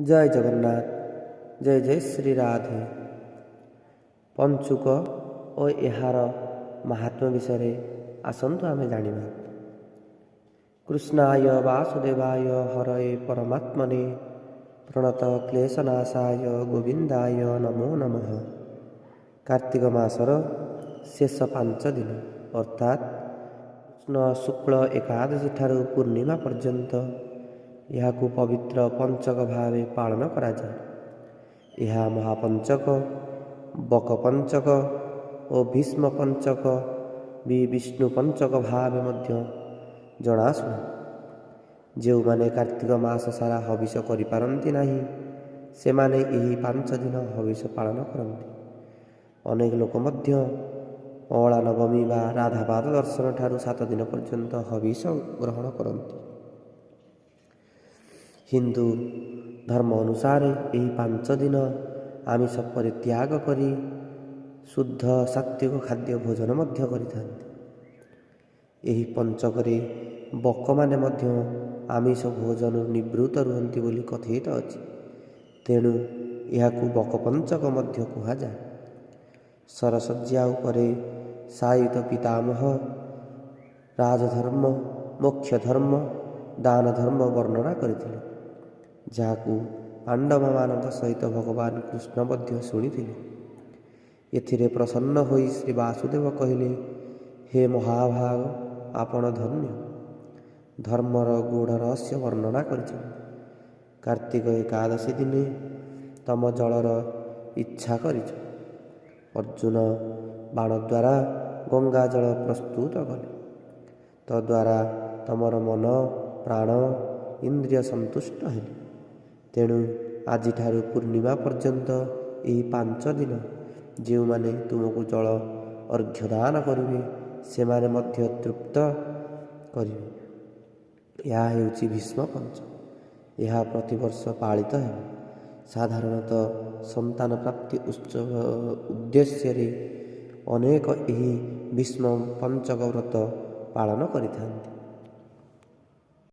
ଜୟ ଜଗନ୍ନାଥ, ଜୟ ଜୟ ଶ୍ରୀ ରାଧେ। ପଞ୍ଚୁକ ଓ ଏହାର ମାହାତ୍ମ୍ୟ ବିଷୟରେ ଆସନ୍ତୁ ଆମେ ଜାଣିବା। କୃଷ୍ଣାୟ ବାସୁଦେବାୟ ହରୟେ ପରମାତ୍ମନେ ପ୍ରଣତ କ୍ଲେଶନାଶାୟ ଗୋବିନ୍ଦାୟ ନମୋ ନମଃ। କାର୍ତ୍ତିକ ମାସର ଶେଷ 5 ଦିନ, ଅର୍ଥାତ୍ କୃଷ୍ଣ ଶୁକ୍ଳ ଏକାଦଶୀ ଠାରୁ ପୂର୍ଣ୍ଣିମା ପର୍ଯ୍ୟନ୍ତ ଏହାକୁ ପବିତ୍ର ପଞ୍ଚକ ଭାବେ ପାଳନ କରାଯାଏ। ଏହା ମହାପଞ୍ଚକ, ବକ ପଞ୍ଚକ ଓ ଭୀଷ୍ମ ପଞ୍ଚକ ବି ବିଷ୍ଣୁ ପଞ୍ଚକ ଭାବେ ମଧ୍ୟ ଜଣାଶୁଣା। ଯେଉଁମାନେ କାର୍ତ୍ତିକ ମାସ ସାରା ହବିଷ କରିପାରନ୍ତି ନାହିଁ, ସେମାନେ ଏହି 5 ଦିନ ହବିଷ ପାଳନ କରନ୍ତି। ଅନେକ ଲୋକ ମଧ୍ୟ ଅଁଳା ନବମୀ ବା ରାଧାପାଦ ଦର୍ଶନ ଠାରୁ 7 ଦିନ ପର୍ଯ୍ୟନ୍ତ ହବିଷ ଗ୍ରହଣ କରନ୍ତି। ହିନ୍ଦୁ ଧର୍ମ ଅନୁସାରେ ଏହି 5 ଦିନ ଆମିଷ ପରିତ୍ୟାଗ କରି ଶୁଦ୍ଧ ସାତ୍ତ୍ୱିକ ଖାଦ୍ୟ ଭୋଜନ ମଧ୍ୟ କରିଥାନ୍ତି। ଏହି ପଞ୍ଚକରେ ବକମାନେ ମଧ୍ୟ ଆମିଷ ଭୋଜନରୁ ନିବୃତ୍ତ ରୁହନ୍ତି ବୋଲି କଥିତ ଅଛି। ତେଣୁ ଏହାକୁ ବକପଞ୍ଚକ ମଧ୍ୟ କୁହାଯାଏ। ଶରଶଯ୍ୟା ଉପରେ ଶାୟିତ ପିତାମହ ରାଜଧର୍ମ, ମୋକ୍ଷ ଧର୍ମ, ଦାନ ଧର୍ମ ବର୍ଣ୍ଣନା କରିଥିଲେ, ଯାହାକୁ ପାଣ୍ଡବମାନଙ୍କ ସହିତ ଭଗବାନ କୃଷ୍ଣ ମଧ୍ୟ ଶୁଣିଥିଲେ। ଏଥିରେ ପ୍ରସନ୍ନ ହୋଇ ଶ୍ରୀ ବାସୁଦେବ କହିଲେ, ହେ ମହାଭାଗ, ଆପଣ ଧନ୍ୟ। ଧର୍ମର ଗୂଢ଼ ରହସ୍ୟ ବର୍ଣ୍ଣନା କରିଛନ୍ତି। କାର୍ତ୍ତିକ ଏକାଦଶୀ ଦିନେ ତମ ଜଳର ଇଚ୍ଛା କରିଛ। ଅର୍ଜୁନ ବାଣ ଦ୍ୱାରା ଗଙ୍ଗା ଜଳ ପ୍ରସ୍ତୁତ କଲେ, ତଦ୍ୱାରା ତମର ମନ, ପ୍ରାଣ, ଇନ୍ଦ୍ରିୟ ସନ୍ତୁଷ୍ଟ ହେଲେ। ତେଣୁ ଆଜିଠାରୁ ପୂର୍ଣ୍ଣିମା ପର୍ଯ୍ୟନ୍ତ ଏହି 5 ଦିନ ଯେଉଁମାନେ ତୁମକୁ ଜଳ ଅର୍ଘ୍ୟଦାନ କରିବେ, ସେମାନେ ମଧ୍ୟ ତୃପ୍ତ କରିବେ। ଏହା ହେଉଛି ଭୀଷ୍ମ ପଞ୍ଚକ। ଏହା ପ୍ରତିବର୍ଷ ପାଳିତ ହେବ। ସାଧାରଣତଃ ସନ୍ତାନ ପ୍ରାପ୍ତି ଉତ୍ସବ ଉଦ୍ଦେଶ୍ୟରେ ଅନେକ ଏହି ଭୀଷ୍ମ ପଞ୍ଚକ ବ୍ରତ ପାଳନ କରିଥାନ୍ତି।